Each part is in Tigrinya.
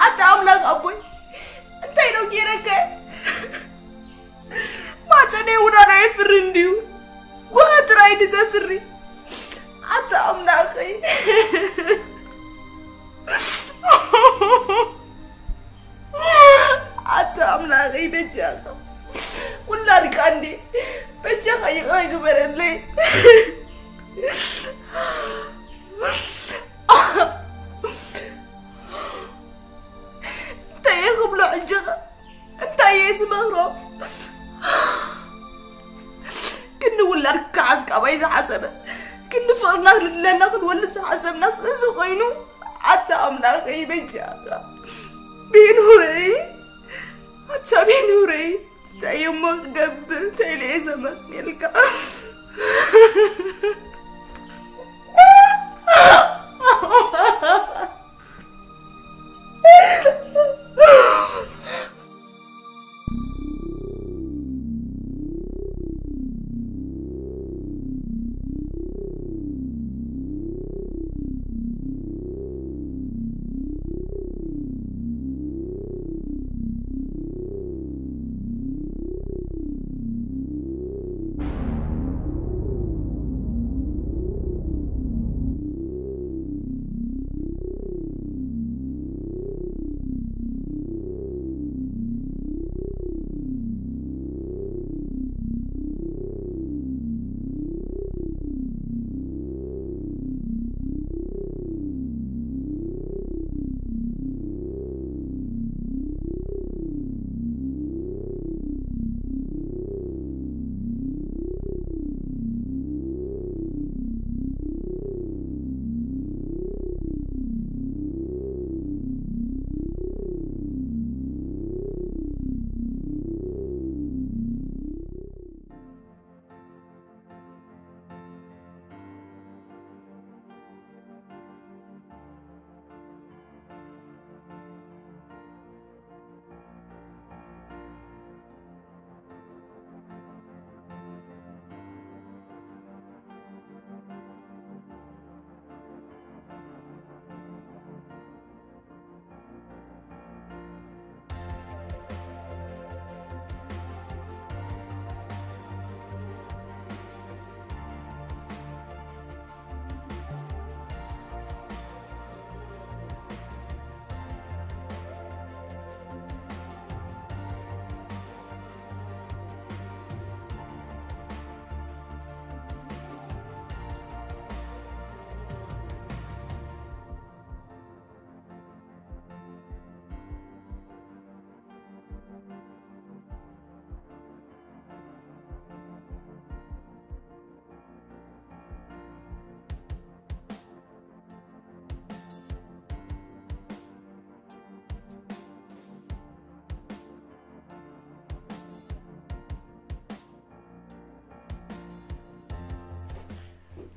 ኣታ ኣምላኽ ኣቦይ፣ እንታይ ነው ጌረከ? ማፀነይ ውዳና የፍሪ እንዲዩ። ጓ ጥራይ ንዘፍሪ። ኣታ ኣምላኸይ። ኣታ ኣምላኸይ በጃኻ። ውላድካ እንዴ? በጃኻ ይቕረ ግበረለይ። እንታይ እየ ክብሎ ሕጂ ኸ? እንታይ እየ ዝመኽሮ? ክንዲ ውላድ ክዓስ ካባይ ዝሓሰበ፣ ክንዲ ፍቕርና ክልለና ክንወልድ ዝሓሰብናስ እዚ ኾይኑ፣ ኣታ ኣምላኸይ በጃኻ። ቤኑረይ፣ ኣታ ቤኑረይ፣ እንታይ እየ እሞ ክገብር? እንታይ ኢለ እየ ዘመስግነልካ?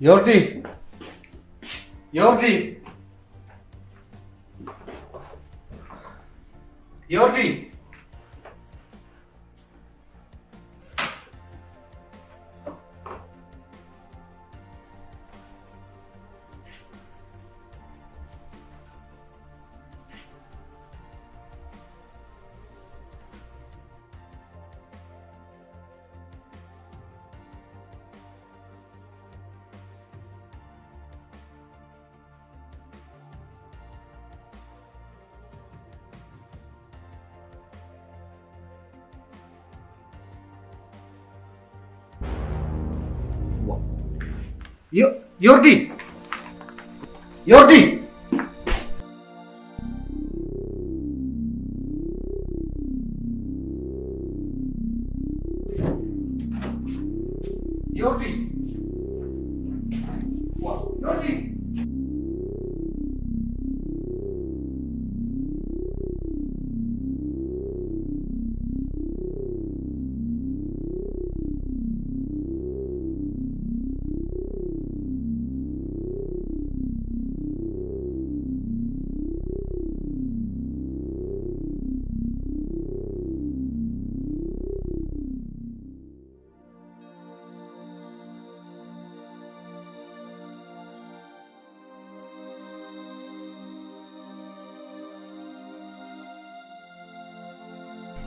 ዮርዲ፣ ዮርዲ፣ ዮርዲ። ዮ- ዮርዲ፣ ዮርዲ፣ ዮርዲ፣ ዋ፣ ዮርዲ።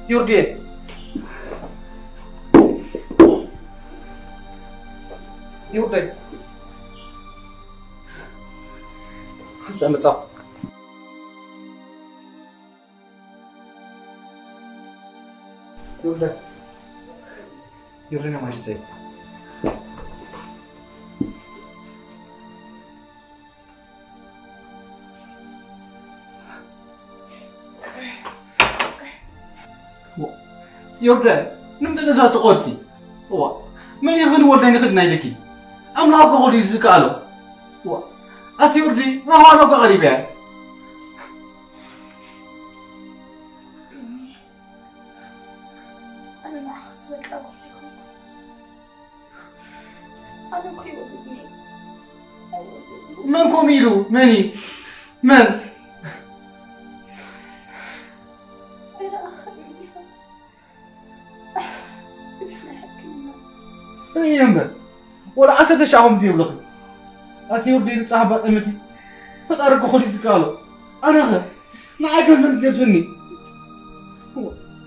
ዮርዲ። ዮርዲ። ሓንሳ መጻ። ዮርዲ። ዮርዲ ነው ማሽተይ። ዮርዳን፣ ንምንታይ ገዛ ትቆርጺ? እዋ፣ መን ይኽን ወልዳይ ንኽድ ናይ ልኪ? ኣምላኽ እኮ ኩሉ እዩ ዝከኣሎ። እዋ፣ ኣቲ ዮርዲ፣ ራህዋ ነው ቀሪብ እያ። ቢኒ፣ ኣነ ንዓኻ ዝበልካ እኮ ኣይኮንኩ። ኣነ እኮ ይወድድኒ። መን ከምኡ ኢሉ? መን እዩ? መን? ኣይረኣኻን ኢኻ። እቲ ናይ ሕክምና። ርእየ እምበር። ወላ ዓሰርተ ሻዕ ከምዚ ይብልኺ። ኣቲ ዮርዲ ንጻህ ባጠመቲ። ፈጣሪ እኮ ኩሉ እዩ ዝከኣሎ። ኣነኸ? ንዓይ ከ መን ትገድፍኒ?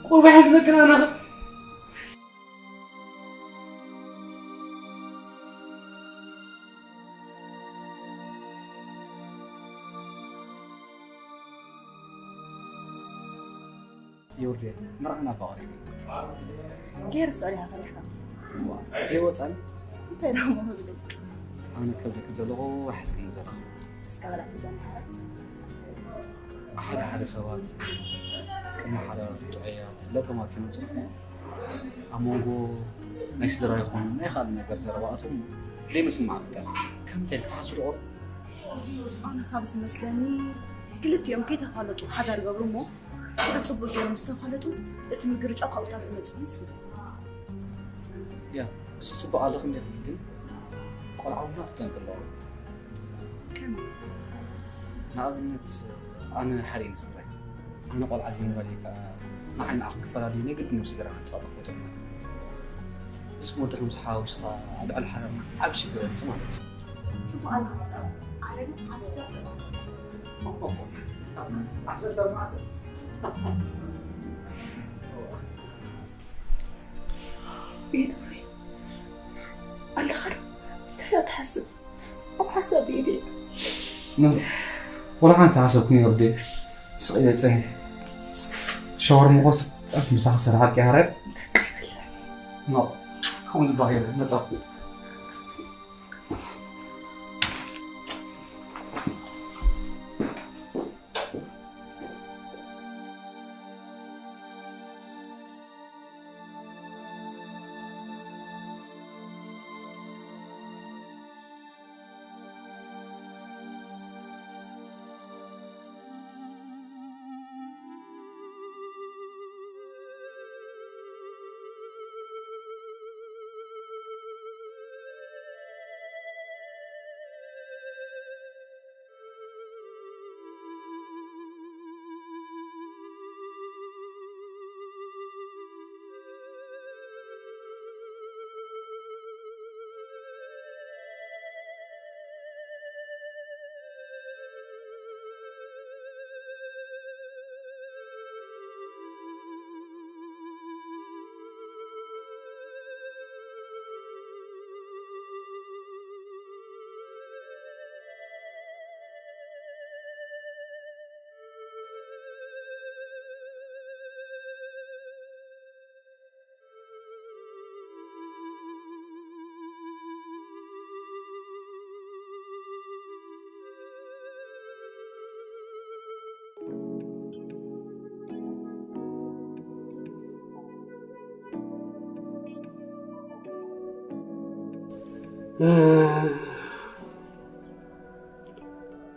ቁርባይ ሕዝነክን ኣነኸ? ዮርዲ፣ መርዓና እባ ቀሪቡ እዩ። ገይሩ ስቕ ኢልካ ፈሪሕካ። እዋ፣ ዘይወጻኒ? እንታይ ደሞ ክብለካ? ኣነ ከብለኪ ዘለኹ፣ ዋሕስክኒ ዘለኹ። እስከ በላ ተዘምሓረ። ሓደ ሓደ ሰባት ቅድሚ ሓዳር ጥዑያት ለበማት ኮይኖም ጽንሑ ኣብ መንጎ ናይ ስድራ ይኹን ናይ ካልእ ነገር ዘረባ ኣትዮም ዘይምስምማዕ ይፍጠር። ከምቲ ኢልካ ትሓስቡ ዶ? ኣነ ካብ ዝመስለኒ ክልቲኦም ከይተፋለጡ ሓዳር ይገብሩ እሞ ሽዑ ጽቡቕ ገይሮም ምስ ተፋለጡ እቲ ምግርጫው ካብኡታት ዝመጽእ ይመስለኒ። ያ፣ እሱ ጽቡቕ ኣለኹ እንዲኹም ግን ቆልዓ እውን ክጠንቅ ኣለዎ። ከመይ? ንኣብነት ኣነ ሓደ እየ ንስድራይ። ኣነ ቆልዓ ዘይምባለይ ከኣ ንዓይ ንዓኹም ክፈላለዩ ናይ ግድን እዮም ስድራ ክጻረፉ ተኾይኖም። እዚ ወዲ ከም ዝሓወስኻ ኣብ ልዕሊ ሓዳርና ዓቢ ሽግር የምጽእ ማለት እዩ። ጽቡቕ ኣለኻ ስድራ። ኣነ ግን ዓሰርተ ዓሰርተ ኣርባዕተ። ይኑሪ ኣለኻ ዶ? እንታይ ኢኻ ትሓስብ? ኣብ ሓሳብ ብኢደይ። ኖ፣ ወላ ሓንቲ ሓሰብኩ ነይሩ ዴ። ስቕ ኢለ ጸኒሐ። ሻወር ምኾስ ኣብቲ ምሳኻ ዝሰርሓልኪ ሃረር። ኖ፣ ከምኡ ዝበሃል የለን፣ መጻኹ።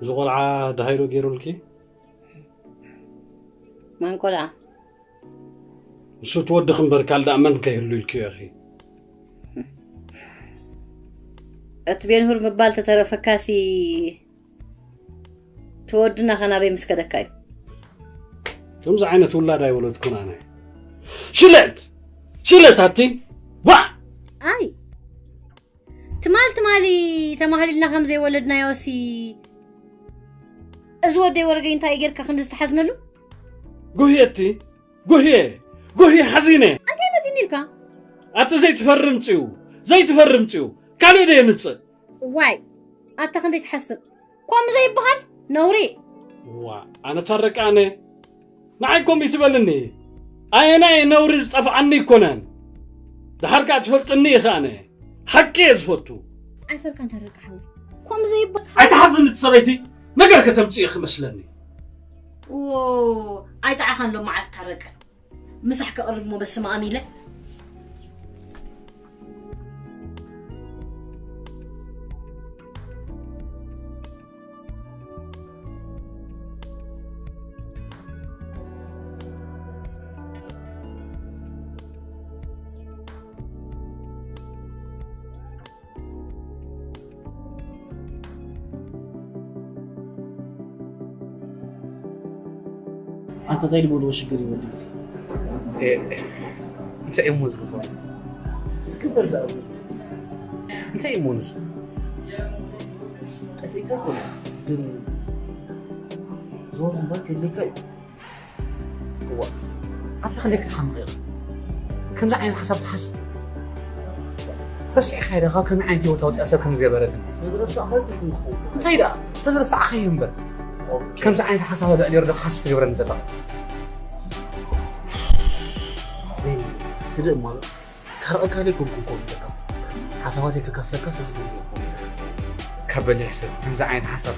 እዚ ቆልዓ ደሃይ ዶ ገይሩልኪ? መን ቆልዓ? ንሱ ትወድኺ እምበር ካልእ ደኣ መን ከይህሉ ኢልክዮ ኢኺ? እቲ ቤንሁር ምባል ተተረፈካሲ ትወድና ከናበይ ምስ ከደካ እዩ? ከምዚ ዓይነት ውላድ ኣይወለድኩን ኣነ። ሽለት! ሽለት ኣቲ! ዋዕ! ኣይ! ትማል ትማሊ ተማህሊልና ከም ዘይወለድናዮሲ፣ እዚ ወደይ ወረገይ እንታይ ጌርካ ክንዲ ዝተሓዝነሉ? ጉህየ እቲ፣ ጉህየ! ጉሂ ሓዚነ። እንታይ መፂኒ ኢልካ? ኣቲ ዘይትፈርም ፅዩ ዘይትፈርም ፅዩ ካልእ ዶ የምፅእ? ዋይ ኣታ ክንደይ ትሓስብ ከምኡ ዘይበሃል ነውሪ። ዋ ኣነ ታረቃነ ንዓይ ኮም ይትበልኒ። ኣየናይ ነውሪ ዝጠፍኣኒ ይኮነን። ድሓር ከዓ ትፈልጥኒ ኢኻ ኣነ ሓቂ እየ ዝፈቱ። ኣይፈርካን ታረቂ ሓወይ ከምኡ ዘይበሃል። ኣይትሓዝኒ እቲ ሰበይቲ ነገር ከተምፅእ ኢኺ መስለኒ። ኣይጠዓኻን ሎመዓልቲ ታረቀ ምሳሕ ከቕርብ እሞ በስመ ኣም ኢለ። ኣንተ እንታይ ዝበልዎ ሽግር ይወዲ እንታይ እሞ ዝግበር ዝግበር ዳ እንታይ እሞ ንሱ ጠፊእካ ኮነ ግን ዞር ምባል ከድልየካ እዩ እዋ ኣታ ክንደይ ክትሓምቕ ኢኻ ከምዚ ዓይነት ሓሳብ ትሓስብ ረሲዕካ ኢኻ ካብ ከመይ ዓይነት ህይወት ኣውፅኣ ሰብ ከም ዝገበረትን እንታይ ደኣ ተዝረሳዕካ እዩ እምበር ከምዚ ዓይነት ሓሳብ ልዕሊ ርዶ ሓስብ ትገብረኒ ዘለኻ ህድእ እሞ ታረቐካ ደይ ኮንኩን ኮን በቃ ሓሳባተይ ከካፍለካ ስለ ዝደልየ እኮ ካብ በሊሕ ሰብ ከምዚ ዓይነት ሓሳብ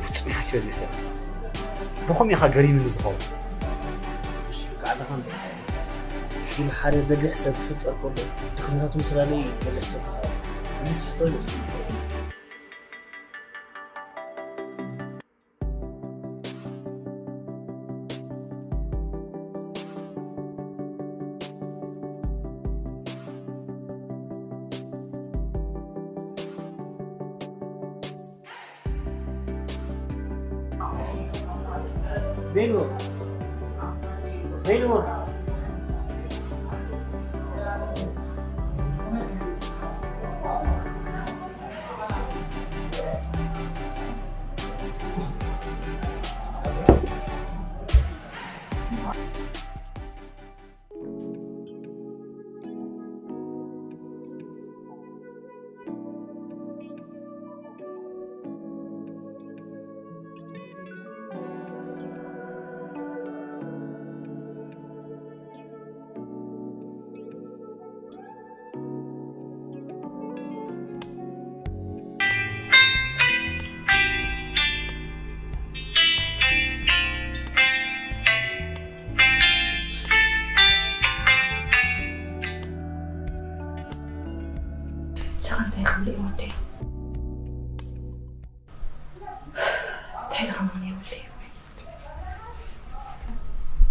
ፍጹም ሓሲበ ዘይፈልጥ ብኸም ኢኻ ገሪምኒ ዝኸውን ከዓለኻ ግን ሓደ በሊሕ ሰብ ክፍጠር ከሎ ድኽነታቱ ምስላለይ በሊሕ ሰብ እዚ ዝፍጠር ይመስለኒ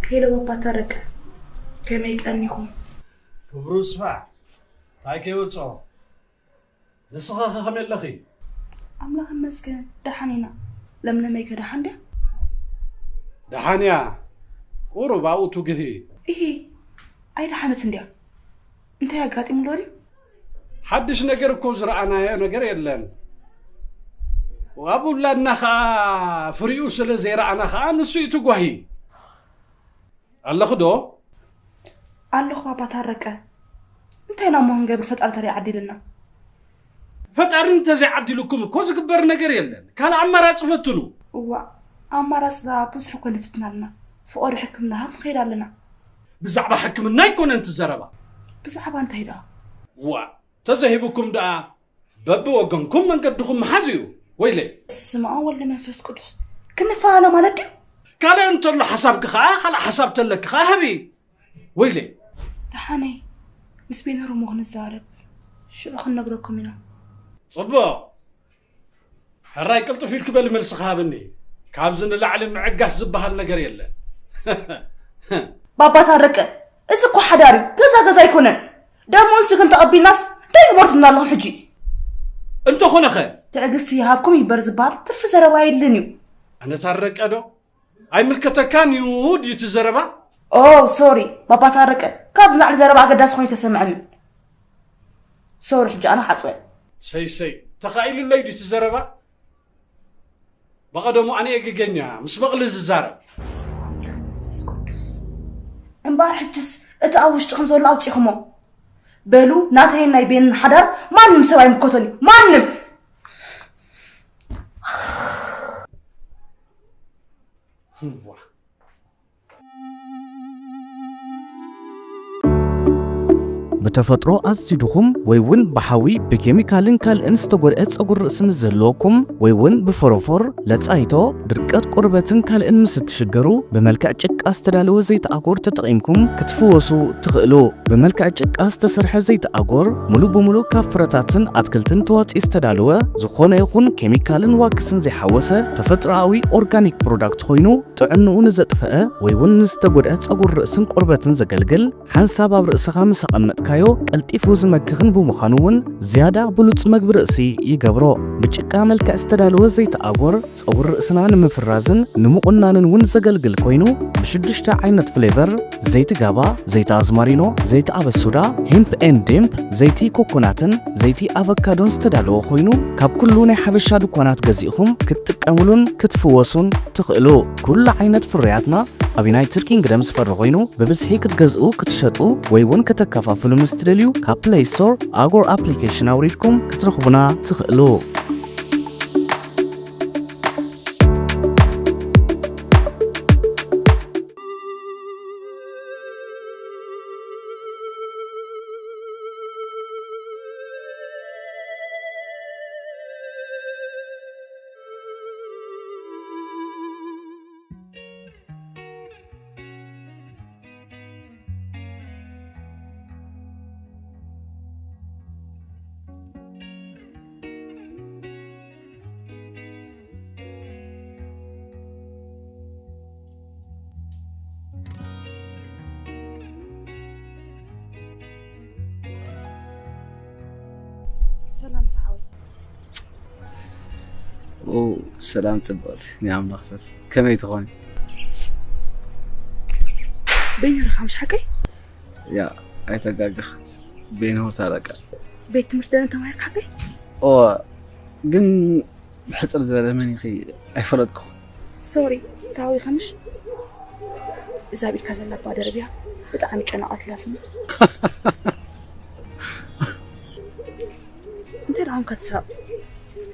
ሄሎ ባባ ታረቀ ከመይ ቀኒኹም? ክብሩ ስፋ ታይ ከይወፅኦ ንስኺ ኸ ከመይ ኣለኺ? ኣምላኽ ይመስገን ደሓን ኢና። ለምለመይ ከ ደሓን ድያ? ደሓን እያ። ቁሩብ ኣብኡ ትጉሂ። ኢሂ ኣይደሓነትን ድያ? እንታይ ኣጋጢሙ ኣሎ ድዩ? ሓድሽ ነገር እኮ ዝረኣናዮ ነገር የለን። ኣብ ውላድና ኸኣ ፍሪኡ ስለ ዘይረኣና ኸኣ ንሱ እዩ ትጓሂ። ኣለኺ ዶ? ኣለኹ ባባ ታረቀ። እንታይ ኢና እሞ ክንገብር ፈጣሪ ተደይ ዓዲሉና። ፈጣሪ እንተዘይዓዲሉኩም እኮ ዝግበር ነገር የለን። ካልእ ኣማራፂ ፈትኑ። እዋእ ኣማራፂ ደኣ ብዙሕ እኮ ንፍትን ኣለና። ፍቐዱ ሕክምና ሃብ ንኸይድ ኣለና። ብዛዕባ ሕክምና ኣይኮነን እቲ ዘረባ። ብዛዕባ እንታይ ደኣ? ዋእ ተዘሂቡኩም ደኣ በብወገንኩም መንገድኹም ምሓዝ እዩ። ወይለይ! በስመ ኣብ ወወልድ ወመንፈስ ቅዱስ ክንፈላለ ማለት ድዩ? ካልእ እንተሎ ሓሳብኪ ኸዓ ካልእ ሓሳብ ተለኪ ኸዓ ሃቢ። ወይለይ! ደሓነይ ምስ ቤነር እሞ ክንዛረብ ሽዑ ክንነግረኩም ኢና። ጽቡቕ ሕራይ ቅልጥፍ ኢልኪ በሊ መልስኺ ሃብኒ። ካብዚ ንላዕሊ ምዕጋስ ዝበሃል ነገር የለን። ባባ ታረቀ እዚ እኮ ሓዳር እዩ ገዛ ገዛ ኣይኮነን። ደሞ ንስክን ተቐቢልናስ እንታይ ግበር ትብሉና ኣለኹም ሕጂ? እንተኾነ ኸ? ትዕግስቲ ይሃብኩም ይበር ዝበሃል ትርፊ ዘረባ የድልን እዩ። ኣነ ታረቀ ዶ? ኣይምልከተካን እዩ ድዩ እቲ ዘረባ? ኦ ሶሪ ባባ ታረቀ ካብዚ ንላዕሊ ዘረባ ኣገዳሲ ኮይኑ ኣይተሰምዐንን። ሶሪ ሕጂ ኣነ ክዓፅዎ እየ። ሰይ ሰይ ተኻኢሉለይ ድዩ እቲ ዘረባ? ብቐደሙ ኣነ እየ ገገኛ ምስ በቕሊ ዝዛረብ። በስመ ኣብ ወወልድ ወመንፈስ ቅዱስ። እምበኣር ሕጅስ እቲ ኣብ ውሽጥኹም ዘሎ ኣውጺኹሞ። በሉ፣ ናተይን ናይ ቤንን ሓዳር ማንም ሰብ ኣይምልከቶን እዩ። ማንም! ዋ። ብተፈጥሮ ኣዝዩ ድኹም ወይ እውን ብሓዊ፣ ብኬሚካልን ካልእን ዝተጎድአ ጸጉሪ ርእሲ ምስ ዝህልወኩም፣ ወይ እውን ብፎሮፎር፣ ለጻይቶ፣ ድርቀት ቆርበትን ካልእን ምስ እትሽገሩ፣ ብመልክዕ ጭቃ ዝተዳለወ ዘይቲ ኣጎር ተጠቒምኩም ክትፍወሱ ትኽእሉ። ብመልክዕ ጭቃ ዝተሰርሐ ዘይቲ ኣጎር፣ ሙሉእ ብሙሉእ ካብ ፍረታትን ኣትክልትን ተዋጺኡ ዝተዳለወ፣ ዝኾነ ይኹን ኬሚካልን ዋክስን ዘይሓወሰ ተፈጥሮኣዊ ኦርጋኒክ ፕሮዳክት ኮይኑ፣ ጥዕንኡ ንዘጥፈአ ወይ እውን ንዝተጎድአ ጸጉሪ ርእስን ቆርበትን ዘገልግል፣ ሓንሳብ ኣብ ርእስኻ ምስ ኣቐመጥካዮ ቀልጢፉ ዝመክኽን ብምዃኑ እውን ዝያዳ ብሉጽ መግቢ ርእሲ ይገብሮ። ብጭቃ መልክዕ ዝተዳለወ ዘይቲ ኣጎር ጸጉሪ ርእስና ንምፍራዝን ንምቑናንን እውን ዘገልግል ኮይኑ፣ ብሽዱሽተ ዓይነት ፍሌቨር፣ ዘይቲ ጋባ፣ ዘይቲ ኣዝማሪኖ፣ ዘይቲ ኣበሱዳ፣ ሄምፕ ኤንድ ዴምፕ፣ ዘይቲ ኮኮናትን ዘይቲ ኣቨካዶን ዝተዳለወ ኮይኑ፣ ካብ ኩሉ ናይ ሓበሻ ድኳናት ገዚእኹም ክትጥቀሙሉን ክትፍወሱን ትኽእሉ። ኩሉ ዓይነት ፍርያትና ኣብ ዩናይትድ ኪንግደም ዝፈሪ ኮይኑ፣ ብብዝሒ ክትገዝኡ፣ ክትሸጡ ወይ እውን ከተከፋፍሉ ምስ ትደልዩ፣ ካብ ፕለይ ስቶር ኣጎር ኣፕሊኬሽን ኣውሪድኩም ክትረኽቡና ትኽእሉ። ሰላም ዝሓወይ። ኦ ሰላም ጽብቕቲ ናይ ኣምላኽ ሰብ ከመይ ትኾኒ? በይኑ ረኻ ምሽ ሓቀይ? ያ ኣይተጋግኽ በይኑ ታረቀ። ቤት ትምህርቲ ደነ ተማሂርካ ሓቀይ? ኦ ግን ብሕጽር ዝበለ መን ኢኺ ኣይፈለጥኩ። ሶሪ ታዊ ከምሽ እዛ ቢድካ ዘላ ባደርብያ ብጣዕሚ ጨናቐትላትኒ። እንታይ ደኣ ኣንካ ትስሕቕ?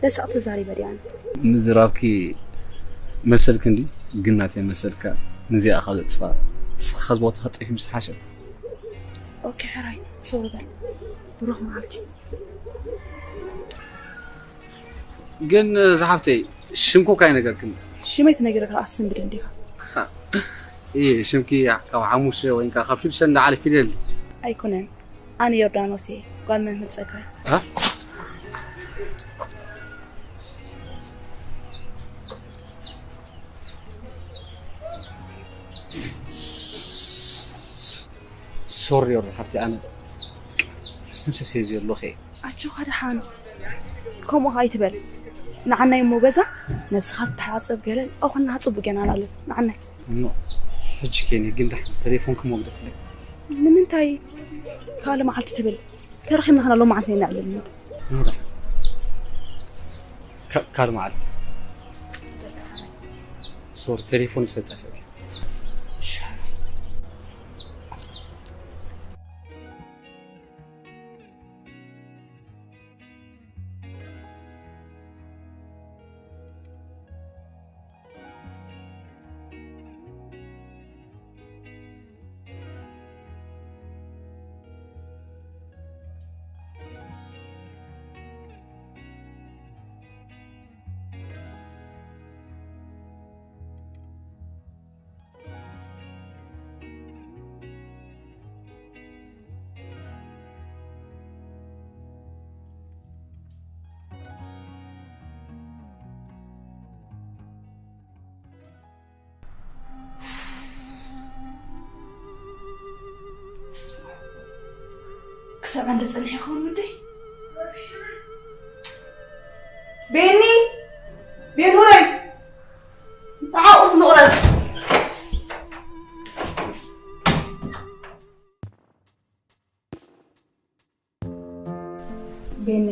ለሳቕ ተዛሪበ ድያ ኣነ? ምዝራብኪ መሰልኪ እንዲ ግን ናተይ መሰልካ ንዚኣ ካብ ዘጥፋ እስኻ ካብ ቦታኻ ጠፊ ምስ ሓሸ። ኦኬ ሕራይ ሶሪ በል። ብሩኽ መዓልቲ። ግን ዝሓፍተይ ሽምኩ ካይ ነገርክን? ሽመይ ትነግረካ ኣሰንብደ እንዲኻ። እየ ሽምኪ ካብ ሓሙሽተ ወይ ካብ ሽዱሽተ እንዳዓለ ፊደል ኣይኮነን። ኣነ ዮርዳኖስ እየ ጓል መምህር ጸጋይ። ሶሪ ዮርዳ ሓፍቲ ኣነ መስተምሰስ እየ ዘለኹ። ኣጆኻ ደሓን ከምኡ ኸኣ ኣይትበል። ንዓናይ እሞ ገዛ ነብስኻ ትተሓጸብ ገለ ኣው ከና ጽቡቅ ጌና ንኣሉ ንዓናይ። እሞ ሕጂ ኬኒ ግን ደሓን ተሌፎን ክሞ ግደፍለይ። ንምንታይ ካልእ መዓልቲ ትብል? ተረኺብና ኸና ሎማዓንቲ ነና ኣለኒ። ካልእ መዓልቲ ሶሪ ተሌፎን ይሰጠፈ። ክሰምዐ እንዶ ጸኒሐ ይኸውን ወደይ። ቤኒ፣ ቤኑረይ፣ ንዓኡ ስምቕረስ። ቤኒ፣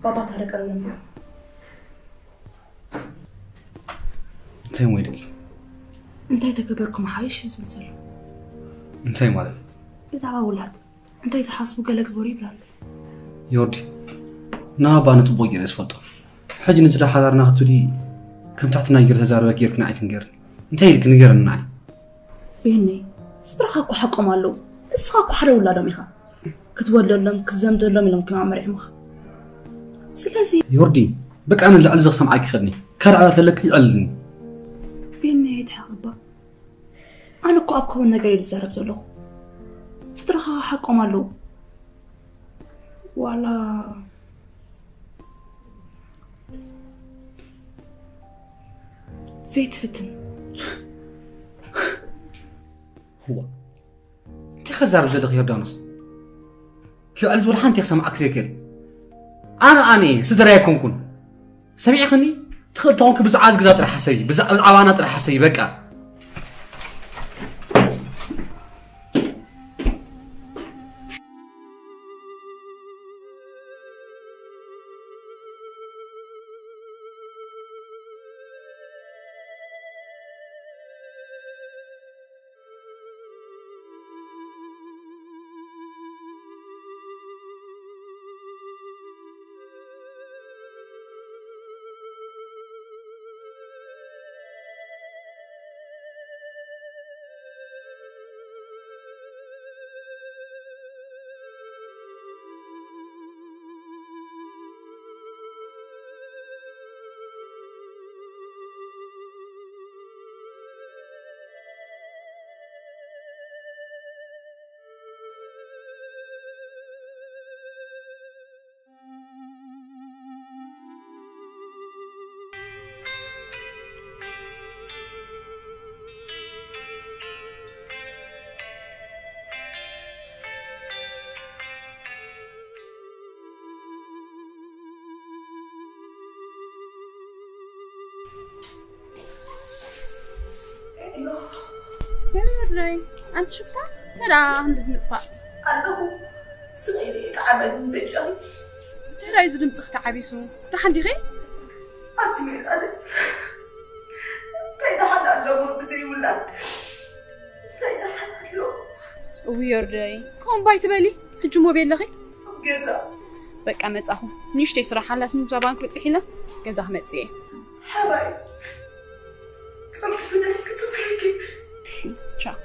ባባ ታረቀ ኣለና። እንታይ ወይ ደቂ እንታይ ተገበርኩም ሓይሽ ዝብል ዘሎ? እንታይ ማለት? ብዛዕባ ውላድ እንታይ ዝሓስቡ ገለ ግበሩ ይብላሉ። ዮርዲ፣ ንኣባ ንፅቡቅ ገይረ ዝፈልጦ። ሕጂ ንስለ ሓዳርና ክትብሊ ከም ትሕትና ገይረ ተዛረበ ገይርክን ኣይትንገርኒ። እንታይ ኢልክ ንገርኒ ንዓይ? ቤኒ፣ ስድራኻ እኮ ሓቆም ኣለዉ። ንስኻ እኮ ሓደ ውላዶም ኢኻ። ክትወልደሎም ክትዘምደሎም ኢሎም ኪም ኣመሪዕሙኻ። ስለዚ ዮርዲ፣ በቃ ኣነ ልዕሊ እዚ ክሰምዓኪ ይኸድኒ። ካልእ ዕላል ተለኪ ይዕልልኒ። ቤኒ፣ ኣይትሓቕባ። ኣነ እኮ ኣብ ከውን ነገር እየ ዝዛረብ ዘለኹ። ስድራኻ ሓቆም ኣለዉ። ዋላ ዘይትፍትን እዋ፣ እንታይ ከዛርብ ዘለኺ ዮርዳኖስ? ልዕሊ ዝበል ሓንቲ ክሰምዓክ ዘይክእል። ኣነ ኣነ ስድራ ኣይኮንኩን። ሰሚዕክኒ? ትኽእል ተኾንኪ ብዛዕባ ዝግዛ ጥራሕ ሓሰቢ፣ ብዛዕባ ኣባና ጥራሕ ሓሰቢ በቃ። የርለይ ኣንቲ ሽፍታ ተዳ ክንድዚ ምጥፋእ ኣለኹ። ስቕ ኢለ ይጥዓመኒ በጃኺ። እንታይ ደኣ እዚ ድምፅኺ ተዓቢሱ? ደሓን ዲኺ? ኣንቲ ሜላት እንታይ ደሓን ኣለዎ ብዘይ ውላድ? እንታይ ደሓን ኣሎ? እውይ ዮርደይ ከምኡ ባይ ትበሊ። ሕጂ እሞ ኣበይ ኣለኺ? ኣብ ገዛ። በቃ መፃኹ። ንእሽተይ ስራሕ ኣላትኒ እዛ ባንክ በፂሐ ኢለ ገዛ ክመፅእ እየ። ሓባይ ከም ክፍለኪ ክፅበየኪ። እሺ ቻው።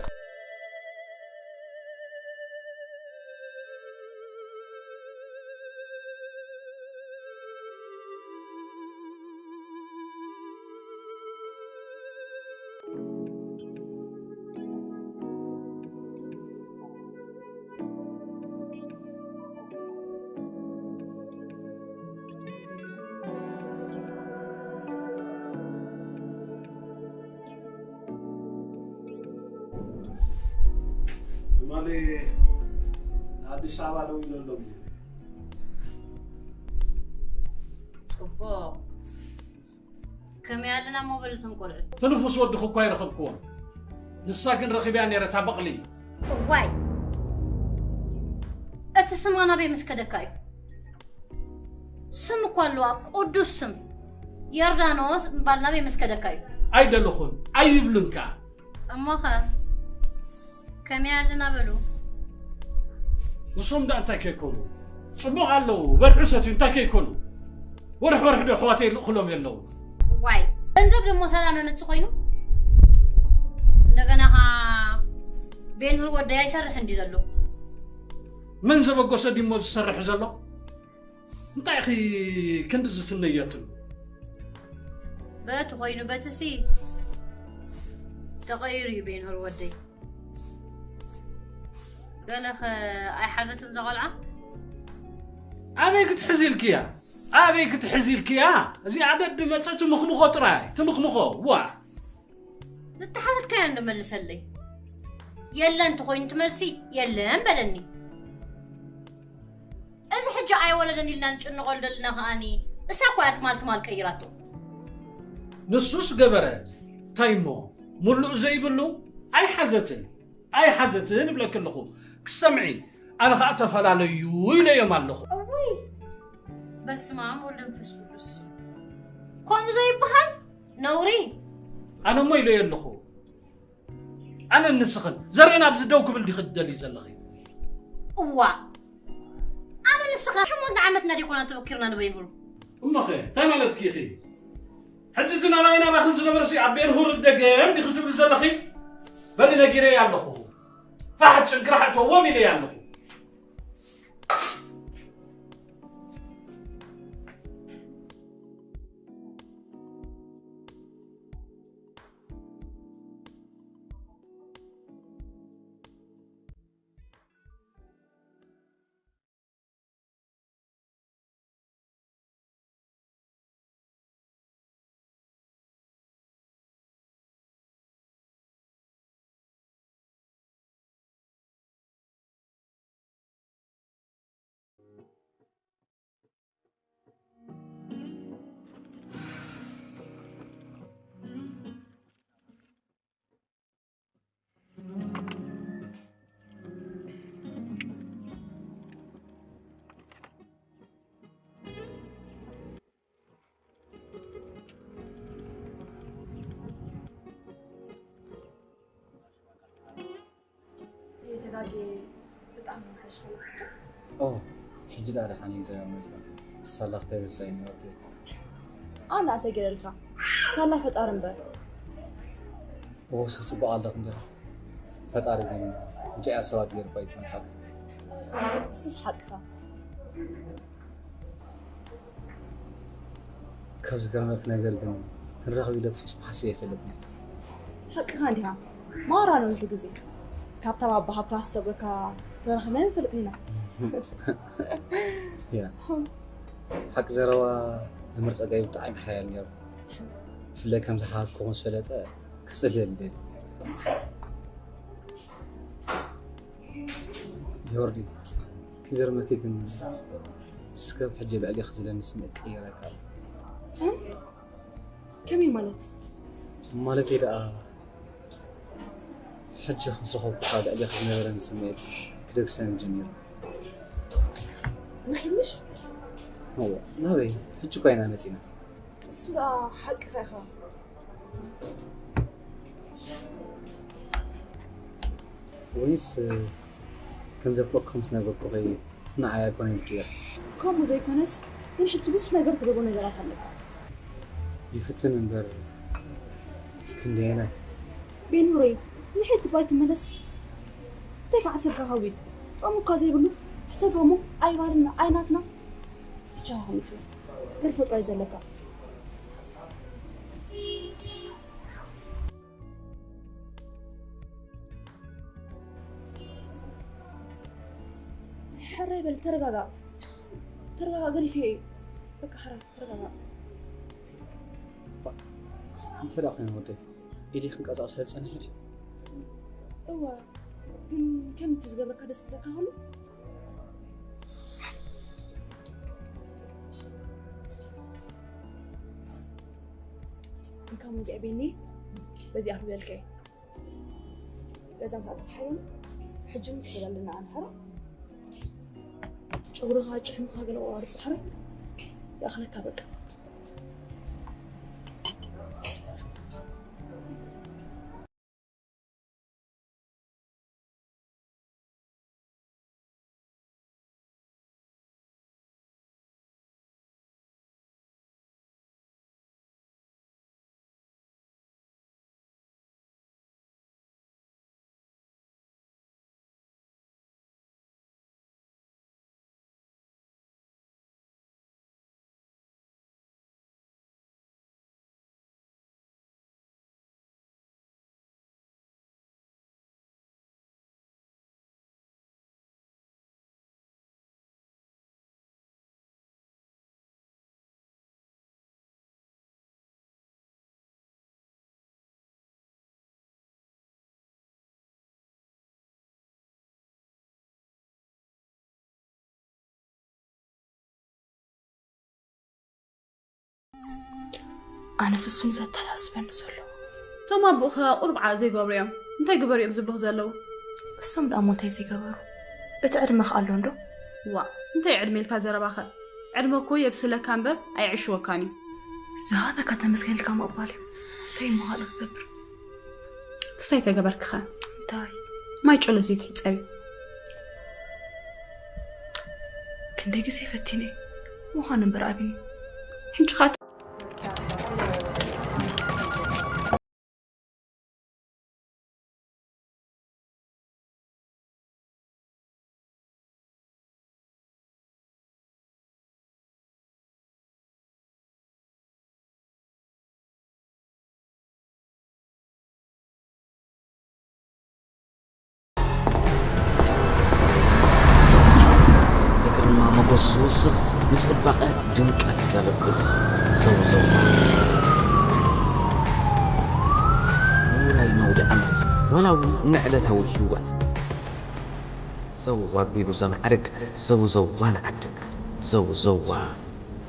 ትማሊ ንኣዲስ ኣበባ ደዊለሎም ነይረ። ፅቡቕ። ከመይ ኣለና እሞ በሉ እቶም ቆልዑ። እቲ ንፉስ ወድኺ እኳ ኣይረኸብክዎን። ንሳ ግን ረኺበያ ነይረ እታ በቕሊ። እዋይ እቲ ስማ ናበይ ምስ ከደካ እዩ? ስም እኳ ኣለዋ ቅዱስ ስም ዮርዳኖስ ምባል ናበይ ምስ ከደካ እዩ? ኣይደለኹን ኣይብልን ከኣ። እሞኸ ከመይ ኣለና በሉ። ንሶም ደኣ እንታይ ከይኮኑ? ጽቡቕ ኣለዉ፣ በልዑ ሰትዩ እንታይ ከይኮኑ? ወርሕ ወርሕ ዶ ኣሕዋተይ ይልእኹሎም የለዉ? ዋይ ገንዘብ ደሞ ሰላም መመጽ ኮይኑ እንደገና ኻ ቤንር ወደይ ኣይሰርሕ እንዲ ዘሎ መን ዘበገሶ ድሞ ዝሰርሕ ዘሎ? እንታይ ኢኺ ክንዲ ዝስነየትሉ? በቲ ኮይኑ በትሲ ተቐይሩ እዩ ቤንር ወደይ። ገለኸ ኣይሓዘትን እዛ ቆልዓ? ኣበይ ክትሕዚ ኢልክያ? ኣበይ ክትሕዚ ኢልክያ? እዚኣ ደድመጸ ትምኽምኾ ጥራይ ትምኽምኾ። ዋ! ዝተሓተትካዮ እንዶ መልሰለይ። የለን እንተኾይኑ ትመልሲ የለን በለኒ። እዚ ሕጂ ኣይወለደን ኢልና ንጭንቐሉ ዘለና ከኣኒ እሳ እኮ እያ ትማል ትማል ቀይራቶ። ንሱስ ገበረት እንታይ እሞ ሙሉእ ዘይብሉ ኣይሓዘትን። ኣይሓዘትን እብለኪ ኣለኹ ክሰምዒ ኣነ ኸዓ ተፈላለዩ ኢለዮም ኣለኹ። እውይ በስመ ኣብ ወወልድ ወመንፈስ ቅዱስ ከምኡ ዘይበሃል ነውሪ። ኣነ እሞ ኢለዮ ኣለኹ ኣነ ንስኽን ዘርእን ኣብዚ ደው ክብል ዲኺ ትደልዩ ዘለኺ? እዋ ኣነ ንስኻ ሸሞንተ ዓመትና ዲኮና ተበኪርና ንበይብሉ። እሞኸ እንታይ ማለትኪ ኢኺ? ሕጂ እዚ ናባይ ናባኽን ዝነበረሲ ኣብ ቤንሁር ደገም ዲኺ ትብሊ ዘለኺ? በሊ ነጊረያ ኣለኹ። ፋሕ ጭንቅራሕ እተዎም ኢለያ ኣለኹ። ተጋጌ ብጣዕሚ ምሓሽካ። ኦ ሕጂ ደኣ ደሓን እዩ ዘመ መፅእ ሳላ ክተበሳይ ነርኩ። ኣነ ኣንተ ገለልካ ሳላ ፈጣሪ እምበር። እዎ ሰብ ፅቡቅ ኣለኹ እንዲኻ ፈጣሪ ግን እንታይ እያ ሰባት ገይርኳ ይትመፃል። እሱስ ሓቅኻ። ካብ ዝገርመክ ነገር ግን ክንራኸብ ኢለ ፍጹም ሓስበ ኣይፈልጥን። ሓቅኻ እንዲኻ ማራ ነዊሕ ግዜ ካብታ ባባ ሃብታ ዝሰጎካ ተራኺብና ኣይንፈልጥን ኢና። ያ ሓቂ ዘረባ መምህር ጸጋይ ብጣዕሚ ሓያል ነይሩ። ብፍላይ ከም ዝሓዝኩኹ ምስ ፈለጠ ክጽልል ደልዩ። ዮርዲ ክገርመኪ ግን እስከብ ሕጂ ልዕሊኺ ዝለኒ ስምዒት ክቕይር ኣይከኣልኩን። ከመይ ማለት? ማለተይ ደኣ ሕጂ ምስ ረኸብኩኻ ልዕሊኺ ዝነበረኒ ስምዒት ክደግሰኒ ጀሚሩ። ንኺድ ምሽ? እወ ናበይ? ሕጂ እኳ ኢና መጺና። እሱ ደኣ ሓቅኻ ኢኻ። ወይስ ከም ዘፍቀርኩ ከም ዝነገርኩኺ ንዓይ ኣይኮነን ዝቅየር? ከምኡ ዘይኮነስ ግን ሕጂ ብዙሕ ነገር ትገብሮ ነገራት ኣለካ። ይፍትን እምበር ክንደየናይ? ቤኑረይ ንሕቲ ፋይ ትመለስ እንታይ ከዓብሰልካ ከዊድ ጠሙ እኳ ዘይብሉ ሕሰብ እሞ ኣይባልና ኣይናትና ብቻ ከምኡ ትብል ገር ፈጥሮ እዩ ዘለካ። ሕራይ በል ተረጋጋእ ተረጋጋእ ገዲፈዮ እዩ በቃ ሕራይ ተረጋጋእ። እንታይ ደኣ ኮይኑ ወደይ ኢደይ ክንቀሳቕስ ስለ ዝጸንሐ ድዩ? እወ ግን ከምዚ ተዝገብረካ ደስ ክብለካ ከሎ እንካ ሙዚያ ቤኒ በዚኣ ክበልከ ገዛ እንካ ተተሓይሉ ሕጂ ውን ክሄድ ኣለና ኣንሓራ ጨጉርኻ ጭሕምኻ ገለ ቆራርጹ ሓረ ይኣኽለካ በቃ። ኣነስ እሱ ንዘተሓሳስበኒ ዘሎ። እቶም ኣቦእኸ ቁሩብ ዓእ ዘይገብሩ እዮም። እንታይ ግበሩ እዮም ዝብሉኺ ዘለዉ? እሶም ደኣ እሞ እንታይ ዘይገበሩ? እቲ ዕድመ ከ ኣሎ እንዶ? ዋእ፣ እንታይ ዕድመ ኢልካ ዘረባኸ? ዕድመ እኮ የብስለካ እምበር ኣየዕሽወካን እዩ። ዝሃበካ ተመስገን ኢልካ ምቕባል እዩ። እንታይ እሞ ካልእ ክገብር? ክስታይ ተገበርክኸ? እንታይ? ማይ ጨሎት ዘይትሕጸቢ። ክንደይ ግዜ ፈቲነ ምዃን እምበር ኣብኒ። ሕጂ ኻት ንግርማ ሞገስ ዝውስኽ፣ ንጽባቐ ድምቀት ዘልብስ ዘውዘው። ውራይ መውድኣነት ዋላ እውን ንዕለታዊ ህይወት ዘው ኣቢሉ ዘማዕርግ ዘውዘዋ ንዓድግ ዘውዘዋ።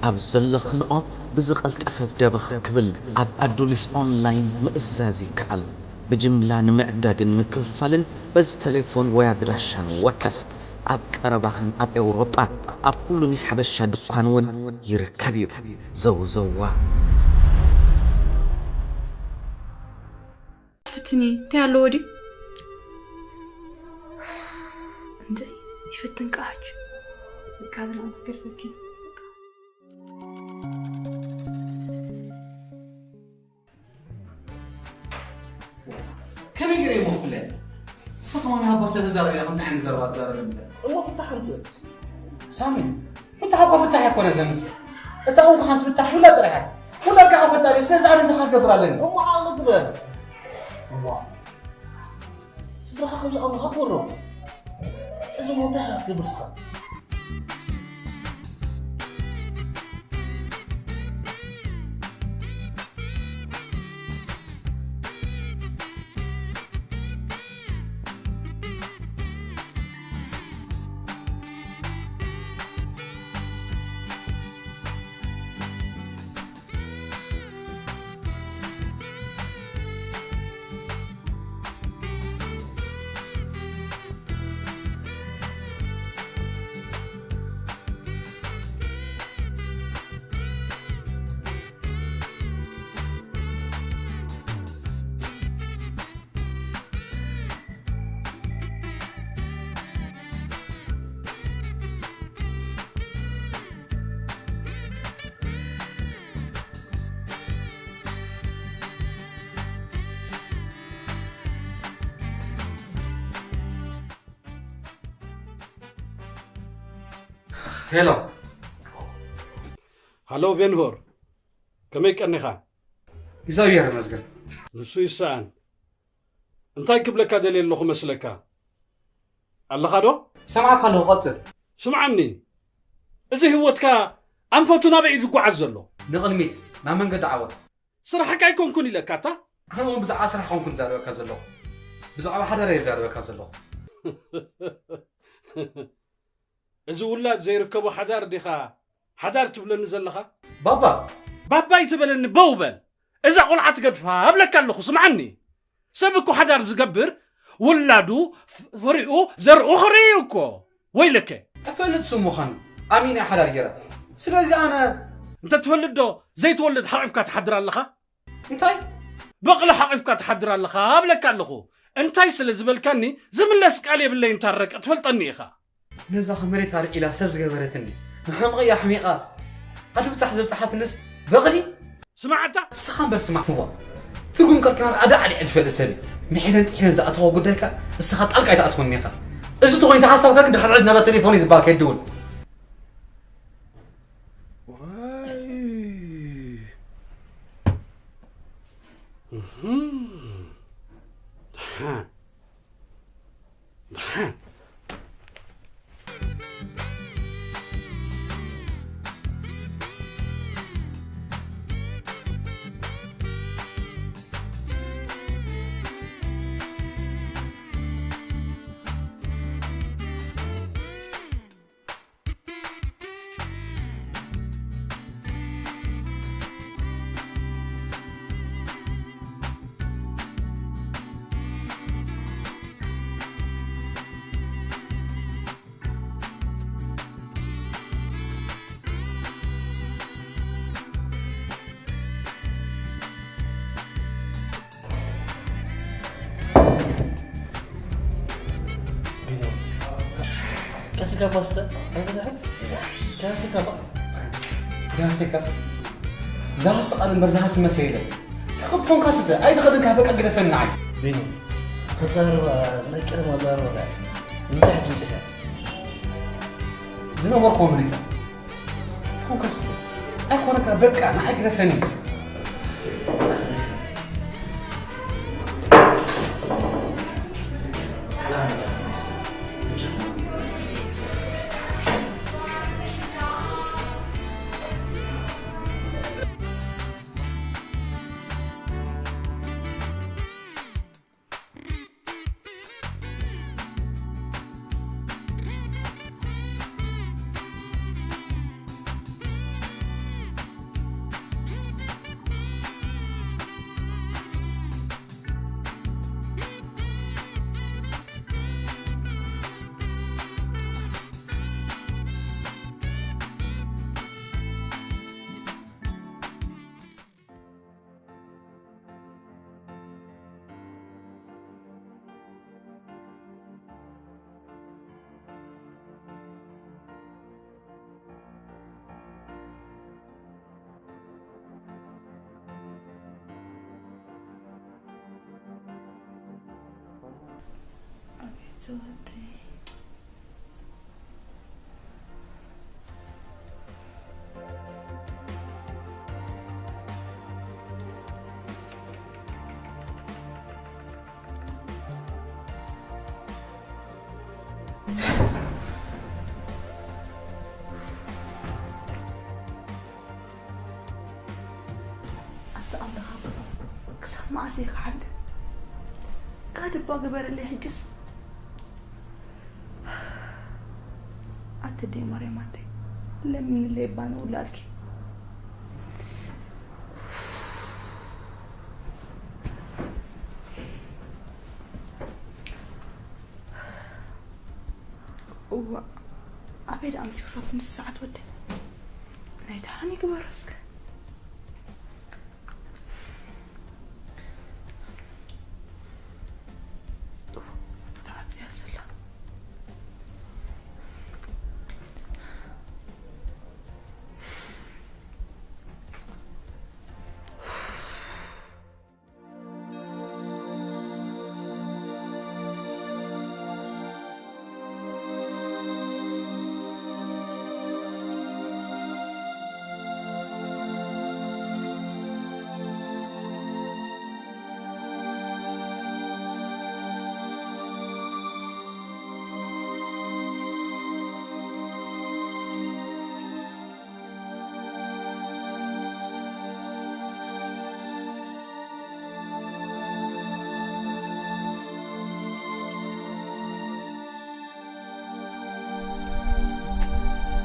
ኣብ ዘለኽንኦ ብዝቐልጠፈ ደበኽ ክብል ኣብ ኣዱሊስ ኦንላይን ምእዛዝ ይከኣል። ብጅምላ ንምዕዳግን ምክፍፋልን በዚ ተሌፎን ወይ ኣድራሻ ንወከስ። ኣብ ቀረባኽን ኣብ ኤውሮጳ ኣብ ኩሉ ናይ ሓበሻ ድኳን እውን ይርከብ እዩ። ዘውዘዋ። ትፍትኒ እንታይ ኣለዎ ድዩ? እንደ ይፍትን ቃች ካብን ኣንክር ፈኪ ከመይ ገይረ እሞ ክፍለያ? ንስኻ ውን ሃባ ስለ ተዛረብ ኢኻ ከምዚ ዓይነት ዘረባ ትዛረበኒ ዘላ። እሞ ፍታሕ ኣምጽእ። ሳሚ፣ ፍታሕ እኮ ፍታሕ ኣይኮነ ዘምጽእ። እታ ውን ሓንቲ ፍታሕ ውላድ ጥራሕ እያ። ውላድ ከዓ ፈጣሪ፣ ስለዚ ኣነ እንታይ ክገብር ኣለኒ? እሞ ዓቕሊ ግበር። እዋ። ስድራኻ ከምዚ ኣምልኻ ክወሮ። እዚ ውን እንታይ ኢኻ ክትገብር ንስኻ? ሄሎ። ሃሎ ቤንሆር፣ ከመይ ቀኒኻ? እግዚኣብሔር ይመስገን። ንሱ ይሰኣን። እንታይ ክብለካ ደልየ ኣለኹ መስለካ? ኣለኻ ዶ? ይሰምዓካ ኣለኹ፣ ቀጽል። ስምዓኒ፣ እዚ ህይወትካ ኣንፈቱ ናበይ እዩ ዝጓዓዝ ዘሎ? ንቕድሚት፣ ናብ መንገዲ ዓወት። ስራሕካ ኣይኮንኩን ኢለካ ኣታ። ኣነ እውን ብዛዕባ ስራሕ ኣይኮንኩን ዝዛረበካ ዘለኹ። ብዛዕባ ሓዳር እየ ዝዛረበካ ዘለኹ። እዚ ውላድ ዘይርከቦ ሓዳር ዲኻ ሓዳር ትብለኒ ዘለኻ? ባባ! ባባ ኣይትበለኒ በው በል። እዛ ቆልዓ ትገድፋ እብለካ ኣለኹ ስምዓኒ። ሰብ እኮ ሓዳር ዝገብር ውላዱ ፍሪኡ ዘርኡ ክርኢ እዩ እኮ። ወይለከ። እፈልጥ ስም ምዃኑ ኣሚነ እየ ሓዳር ገይረ። ስለዚ ኣነ። እንተትፈልጥ ዶ ዘይትወልድ ሓቒፍካ ትሓድር ኣለኻ? እንታይ? በቕሊ ሓቒፍካ ትሓድር ኣለኻ እብለካ ኣለኹ። እንታይ ስለ ዝበልካኒ ዝምለስ ቃል የብለይን ታረቀ ትፈልጠኒ ኢኻ። ነዛ ከ መሬት ኣልዒላ ሰብ ዝገበረትኒ መሓምቐያ ኣሕሚቓ ዓዲ ብጻሕ ዘብጽሓትንስ በቕሊ? ስማዕ ኣታ። እስኻ እምበር ስማዕ እዋ ትርጉም ቀርቅና ኣዳ ዓሊዐ ዝፈልጥ ሰብ እየ። ምሒረን ጥሒረን ዝኣተዎ ጉዳይካ እስኻ ጣልቃ ኣይትኣትወኒ ኢኻ። እዚ ተኾይኑ ሓሳብካ ግን ድሕሪ ሕዚ ናብታ ቴሌፎነይ ዝበሃል ከይትድውል። ጃፓስተ ኣይበዛሕን። ጃንሲካ በ- ጃንሲካ። ዛሃስ ቃል እምበር ዛሃስ መሰ የለን። ትኽእል ኮንካ ስተ፣ ኣይትኽእልን ካብ በቃ ግደፈኒ ንዓይ። ቢኒ፣ ተዛረባ፣ ናይ ቀደም ኣዛረባ እንታይ ድምፅካ? ዝነበርኩዎ መሊሰ። ትኽእል ኮንካ ስተ። ኣይኮነካ በቃ ንዓይ ግደፈኒ። ኣቤት ዘወደይ። ኣታ ኣምላኽ ኣቦ፣ ክሳብ መዓስ እየ ክሓልፍ? ጋድባ ግበረለይ ሕጅስ። ኣቲ ኣደይ ማርያም ኣደይ፣ ለምንለይ እባ ንውላድኪ። እዋ፣ ኣበይ ደኣ ኣምስዩ ክሳብ ክንድዚ ሰዓት ወደ? ናይ ደሓን ይግበሮ እስከ። ተዓጽያ ዘላ።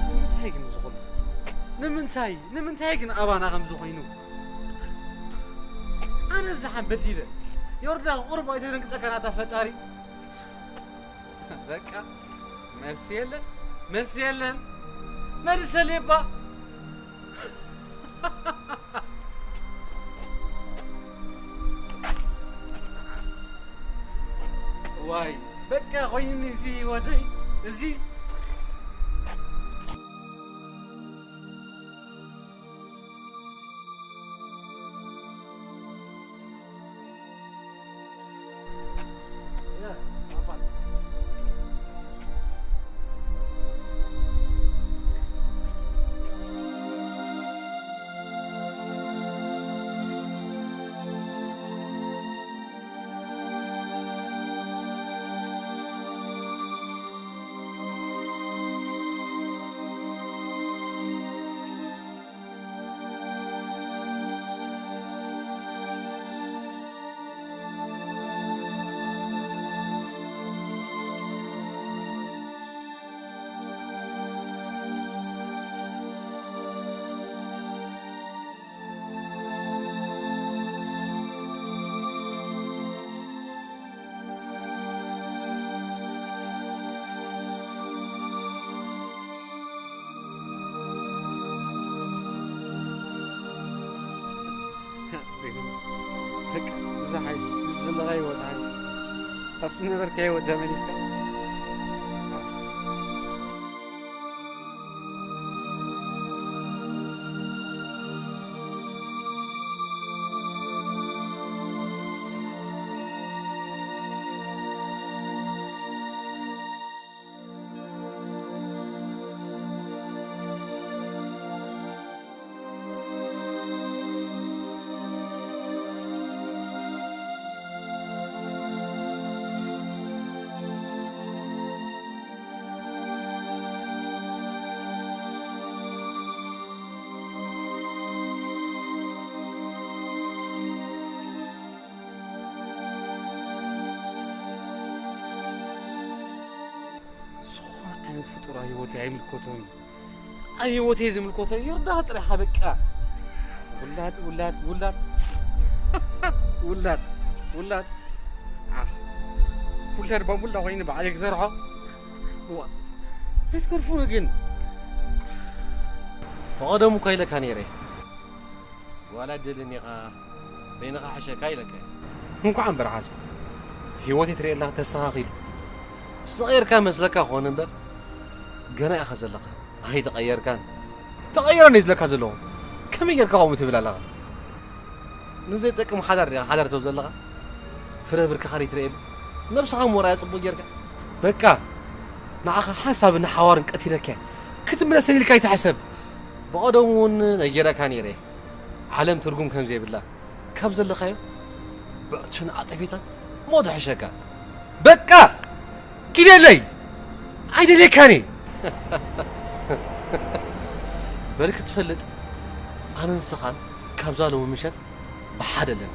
ንምንታይ ግን እዚ ኩሉ? ንምንታይ? ንምንታይ ግን ኣባና ከምዚ ኮይኑ? ኣነ ዝሓን በዲለ። ዮርዳ ቁርብ ኣይተደንግጸካን ኣታ ፈጣሪ። በቃ መልሲ የለን፣ መልሲ የለን። መልሰለይ እባ። ዋይ በቃ ኮይኑኒ እዚ ህይወተይ እዚ። በቃ፣ እዚ ሓይሽ፣ እዚ ዘለኻዮ ቦታ ሓይሽ። ኣብ ዝነበርካዮ ቦታ መሊስካ። ፍጡር ኣብ ህይወተይ ኣይምልከቶን እዩ። ኣብ ህይወተይ ዝምልከቶ ዮርዳ ጥራሕ በቃ። ውላድ፣ ውላድ፣ ውላድ። ውላድ፣ ውላድ። ኣህ፣ ውላድ ባምቡላ ኮይኑ ባዕለይ ክዘርዖ። እዋ፣ ዘይትገርፉኒ ግን። ብቐደሙ እኮ ኢለካ ነይረ። ዋላ ደልን ኢኻ፣ በይንኻ ሕሸካ ኢለካ። እንኳዕ እምበር ሓዝኩ። ህይወት ይትርእየላ ተስተኻኺሉ። ዝተቐየርካ መስለካ ክኾን እምበር፣ ገና ኢኻ ዘለኻ። ኣይተቐየርካን። ተቐየረኒ ዝብለካ ዘለኹ። ከመይ ጌርካ ከምኡ ትብል ኣለኻ? ንዘይጠቅም ሓዳር ዲኻ ሓዳር ትብል ዘለኻ? ፍረ ብርክኻ ይትርእየሉ። ነብስኻ ምወራያ ጽቡቕ ጌርካ። በቃ፣ ንዓኻ ሓሳብን ሓዋርን ቀቲለካ። ክትምለሰኒ ኢልካ ኣይትሕሰብ። ብቐደሙ እውን ነጊረካ ነይረ። ዓለም ትርጉም ከም ዘይብላ። ካብ ዘለኻዮ ብዕቱን ኣጠፊታ ሞት ይሕሸካ። በቃ! ኪደለይ! ኣይደልየካን እየ። በል ክትፈልጥ፣ ኣነ ንስኻን ካብዛ ሎሚ ምሸት ብሓደ ኣለና።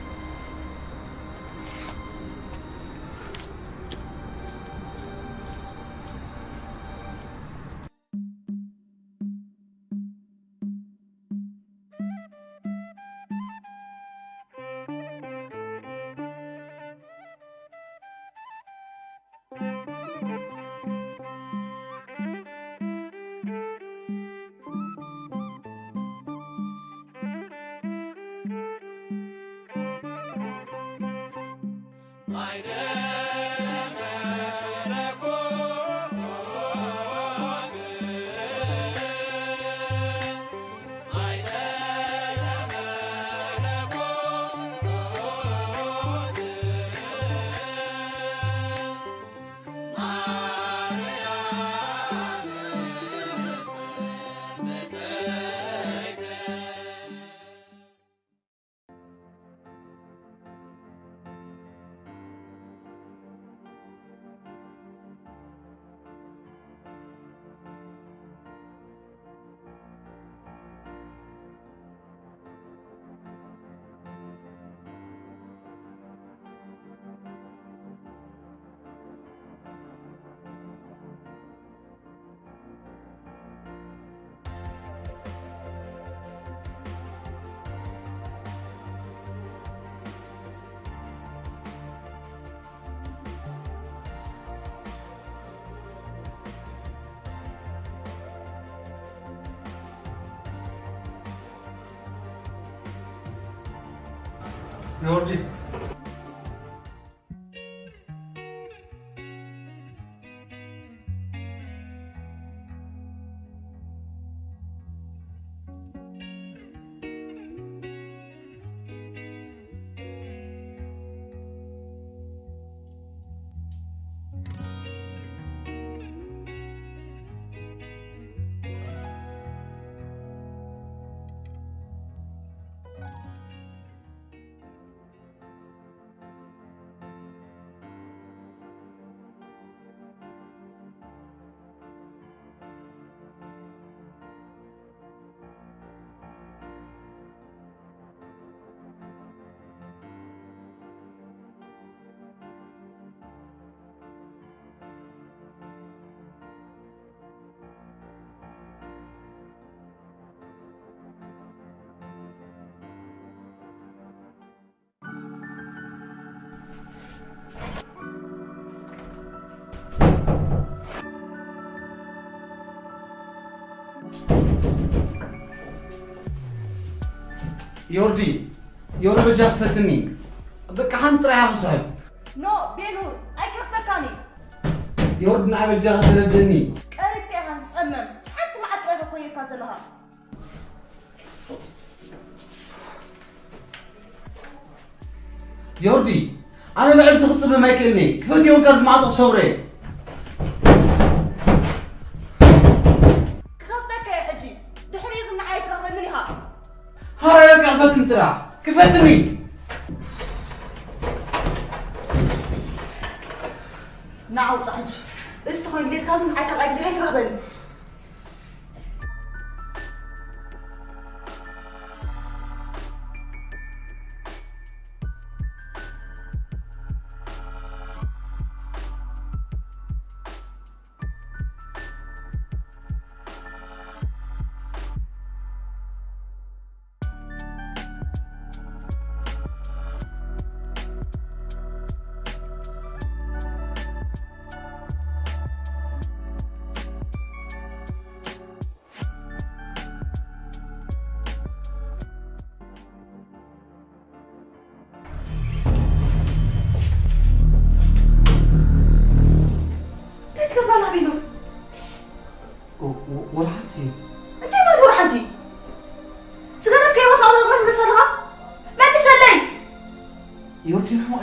ዮርዲ። ዮርዲ፣ ዮርዲ በጃ ክፈትኒ። በቃ ሓንቲ ጥራይ ክስሕብ። ኖ፣ ቤሉር፣ ኣይከፍተካኒ። ዮርዲ ንዓ በጃ ከተረድእኒ። ቀሪብካ ኢኻ ዝጸመም። ሓንቲ መዓት ጥራይ እኮ ጌርካ ዘለኻ። ዮርዲ፣ ኣነ ልዕሊ እዚ ክጽመም ኣይክእልኒ። ክፈትዮ እምበር ዝመዓጦ ክሰብሮ እየ። ክኸፍተካ እየ ሕጂ። ድሕሪኡ ግን ንዓይ ትረኽበንን ኢኻ። ሃራይ በቃ ክፈትኒ ጥራሕ። ክፈትኒ። ንዓ ውጻእ ሕጂ። እዚ ተኾይኑ ድሌትካ ግን ንዓይ ካልኣይ ግዜ ኣይትረኽበኒ።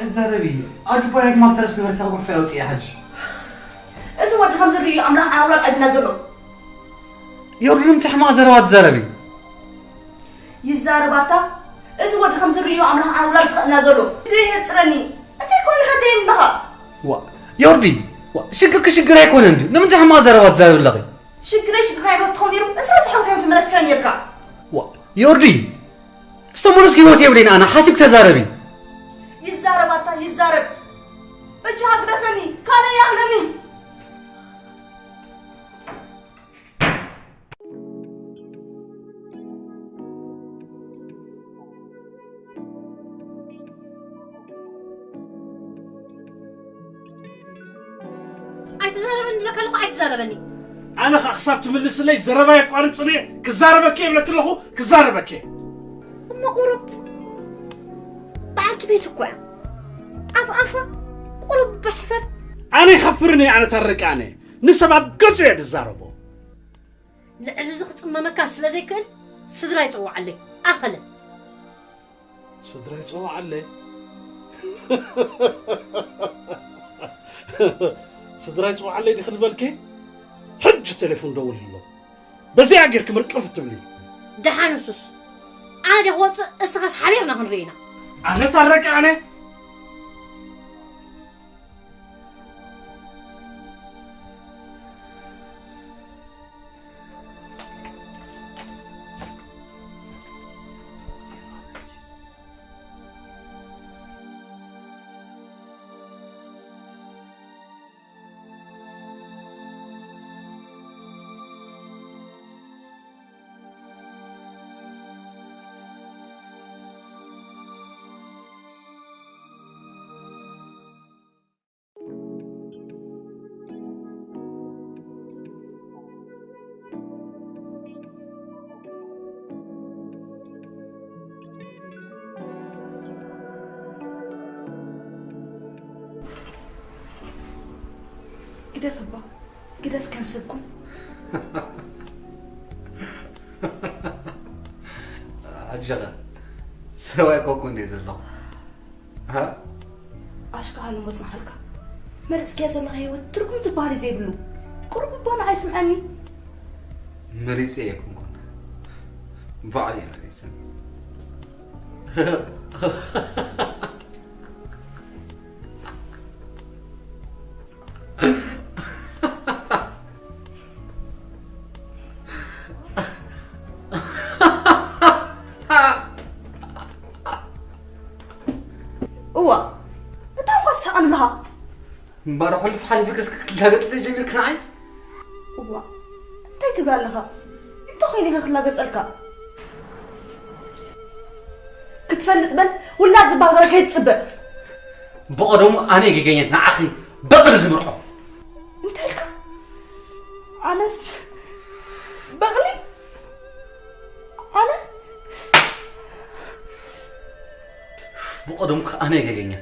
ተዛረቢ። ኣጁባ ናይ ትማል ተረፍ ዝነበረት ኣጉሕፋ ኣውፅእያ ሕጂ። እዚ ወዲ ከም ዝርእዩ ኣምላኽ ዓውላል ኣቢና ዘሎ። ዮርዲ ንምንታይ ሕማቕ ዘረባ ትዛረቢ? ይዛረባታ። እዚ ወዲ ከም ዝርእዩ ኣምላኽ ዓውላል ዝኸእና ዘሎ። ሽግር የጽረኒ። እንታይ ኮይኑ ከደይን ኣለኻ? ዋ፣ ዮርዲ፣ ዋ፣ ሽግርኪ ሽግር ኣይኮነን ድዩ? ንምንታይ ሕማቕ ዘረባ ትዛረቢ ኣለኺ? ሽግረይ ሽግር ኣይበት ትኸውን ነይሩ። እዚ ረሳሕ ሕይወት ኣይምትመለስክረ ነይርካ። ዋ፣ ዮርዲ፣ ዝተመለስኩ ህይወት የብለይን ኣነ። ሓሲብ ተዛረቢ። ይዛረባታ፣ ይዛረብ። እጅ ሃግደፈኒ፣ ካልእ ያህለኒ። ኣይትዛረበኒ ዝብለካ ኣለኹ፣ ኣይትዛረበኒ። ኣነ ኸኣ ክሳብ ትምልስለይ ዘረባ የቋርጽን እየ። ክዛረበኪ እየ ይብለኪ ኣለኹ፣ ክዛረበኪ እየ። እሞ ቁሩብ በዓልቲ ቤት እኮ እያ። ኣፍ ኣፋ ቁሩብ በሕፈር። ኣነ ይኸፍርን እየ፣ ኣነ ታረቂ ኣነ። ንሰብ ኣብ ገጹ እየ ዝዛረቦ። ልዕሊ እዚ ክጽመመካ ስለ ዘይክእል ስድራይ ጸውዓለይ። ኣኸለ። ስድራይ ጸውዓለይ? ስድራይ ጸውዓለይ ዲኺ ዝበልኪ? ሕጂ ቴሌፎን ደውል ኣሎ። በዚኣ ጌርኪ ምርቅፍ ትብሊ። ደሓን እሱስ። ኣነ ዲየ ክወጽእ፣ እስኻስ ሓቢርና ክንርኢ ኢና። ኣነ ታረቂ ኣነ? ግደፍ እባ፣ ግደፍ ከም ሰብ ኩን። ኣጀኻ፣ ሰብ ኣይኮንኩን እየ ዘለኹ። ሃ? ኣሽካሃሉ መጽናሕልካ። መሪጽክያ ዘለኻ ህይወት ትርጉም ዝበሃል እዩ ዘይብሉ። ቁሩብ እባ ንዓይ ስምዐኒ። መሪጸ ኣይኮንኩን። ባዕለይ መሪጸ። እዋ፣ እታ እንኳ ትስሕቐኒ ኣለኻ። እምበኣር ሕሉፍ ሓሊፍክስ ክትላገጽ ጀሚርክ ንዓይ? እዋ፣ እንታይ ትብል ኣለኻ? እንታይ ኮይነ ኢኻ ክላገጸልካ? ክትፈልጥ በል፣ ውላድ ዝበሃል ከይትጽበ። ብቐደሙ ኣነ ጌገኘ ንዓኺ በቕሊ ዝምርዖ። እንታይ ኢልካ? ኣነስ በቕሊ? ኣነ? ብቐደሙ ከ ኣነ ጌገኘ።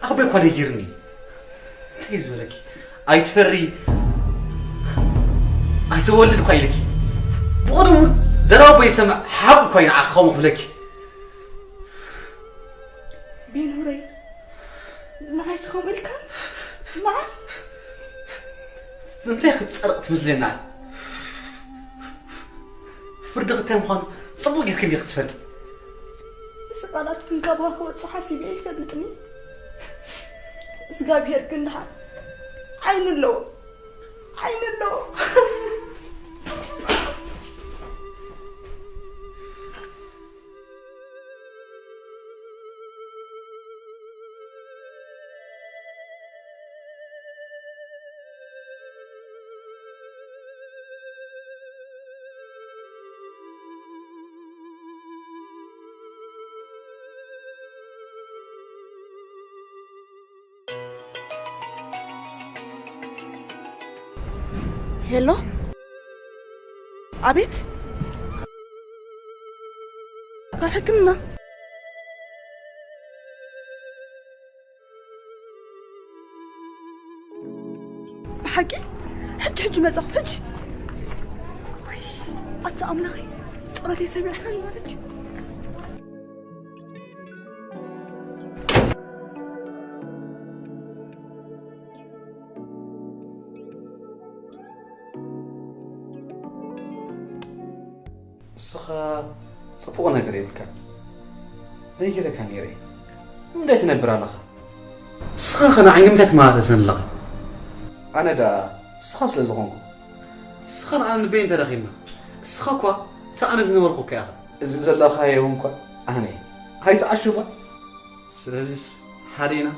ኣኽበይ እኳ ነጊርኒ። እንታይ ዝበለኪ? ኣይትፈሪ፣ ኣይትወልድ እኳ ኢልኪ። ብቐደሙ ዘረባ እኮ ይሰምዕ፣ ሓቁ እኳ እዩ ንዓኺ ከምኡ ክብለኪ። ቤንሁረይ፣ ንዓይስ ከምኡ ኢልካ? ንዓይ? እንታይ ክትጸርቕ ትመስለና? ፍርድኺ እንታይ ምዃኑ ጽቡቕ ጌርኪ እንዲኺ ትፈልጢ። እዚ ቃላት ግን ካባኻ ክወጽእ ሓሲበ ኣይፈልጥን እየ። እግዚኣብሄር ግን ደሓን ዓይኒ ኣለዎ፣ ዓይኒ ኣለዎ። ሄሎ፣ ኣቤት። ካብ ሕክምና። ብሓቂ? ሕጂ፣ ሕጂ መጻኹ፣ ሕጂ። ኣታ ኣምላኸይ፣ ጸሎተይ ሰሚዕካኒ ማለት እዩ። ንስኻ ጽቡቕ ነገር የብልካን። ነጊረካ ነይረ እየ። እንታይ ትነብር ኣለኻ? ንስኻ ኸ ንዓይ ንምንታይ ትመላለሰኒ ኣለኻ? ኣነ ደኣ ንስኻ ስለ ዝኾንኩ። ንስኻ ንዓነ ንበይን ተዳኺምና? ንስኻ እኳ እቲ ኣነ ዝነበርኩ እኮ ኢኻ። እዚ ዘለኻዮ እውን እኳ ኣነ እየ። ኣይትዓሹ እባ። ስለዚስ ሓደ ኢና።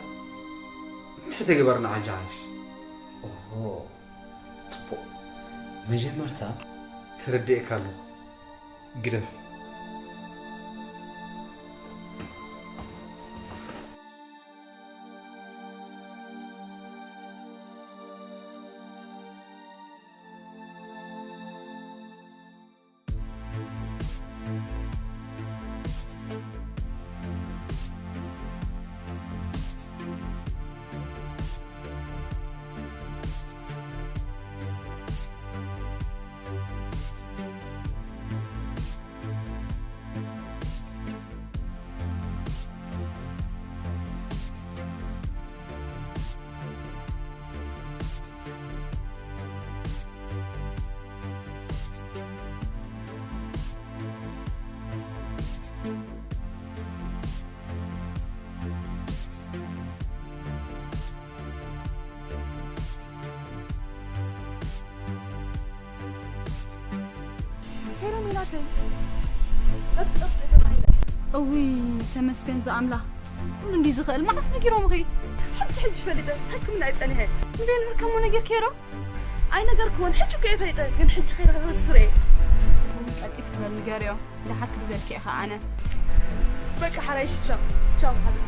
እንታይ ተገበርና ዓጃ ሓይሽ? ኦሆ፣ ጽቡቕ። መጀመርታ ተረዲኤካ ኣለኹ። ግደፍ። ሄሎ ሜላተይ፣ ጠፍ ጠፍ ጠፍ ኣይለ። እውይ፣ ተመስገን ዝኣምላኽ። ኩሉ እንዲ ዝኽእል መዓስ ነጊሮምኺ? ሕጂ ሕጂ ፈሊጠ፣ ሕክምና እየ ጸኒሐ። እንዴ፣ ንርከሞ ነጊርክዮ ዶ? ኣይነገርክዎን፣ ሕጂ እኮ እየ ፈሊጠ፣ ግን ሕጂ ከይረኸበ ስሱር እየ። ቀልጢፍ ክበል ንገርዮ፣ ደሓር ክድውለልኪ እየ ኸዓ ኣነ። በቃ ሓራይሽ፣ ቻው ቻው፣ ሓዘን።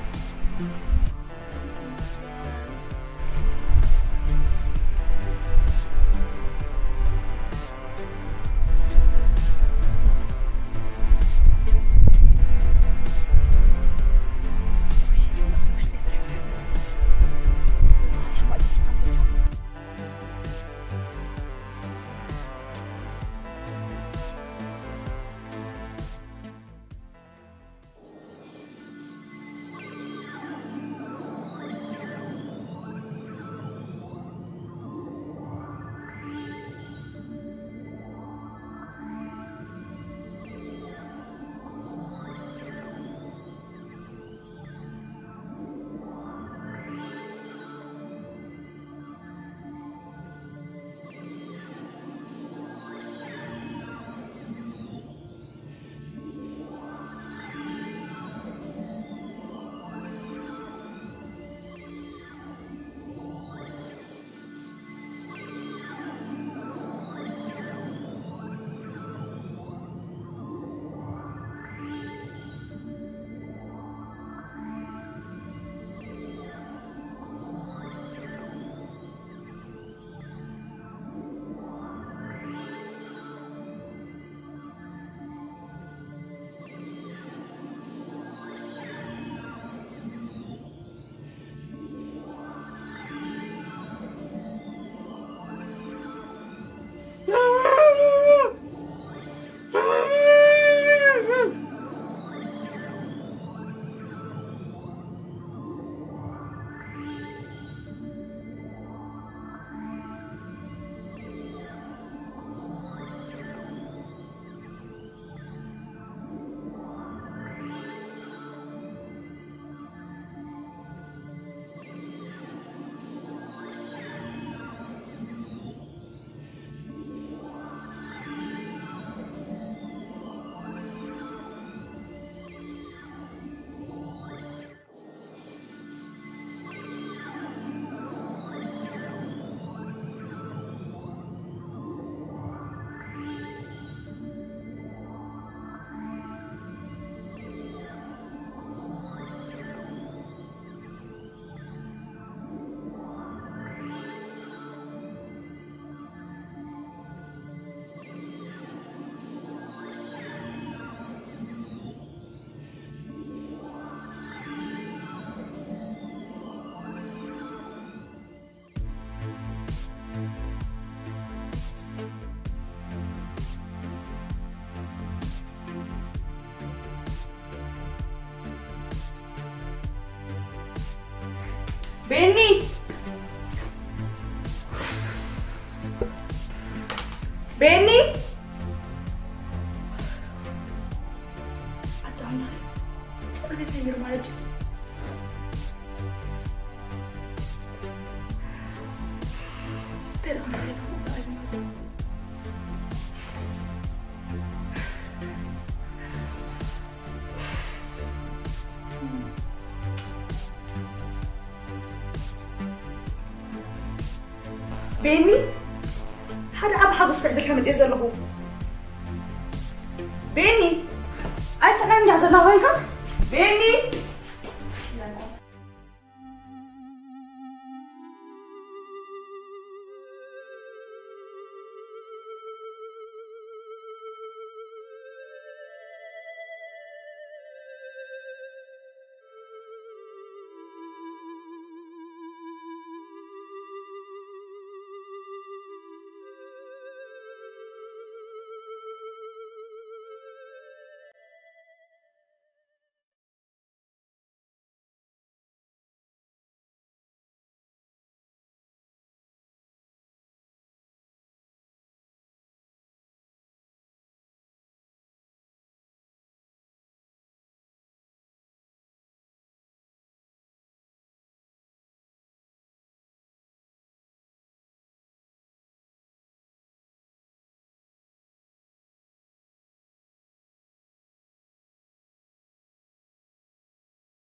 ቤኒ! ቤኒ! ቤኒ፣ ሓደ ኣብ ሓጎስ ክሕዘካ መፅእ ዘለኹ። ቤኒ፣ ኣይትስዕመኒ እንዳ ዘላ ኮይንካ። ቤኒ!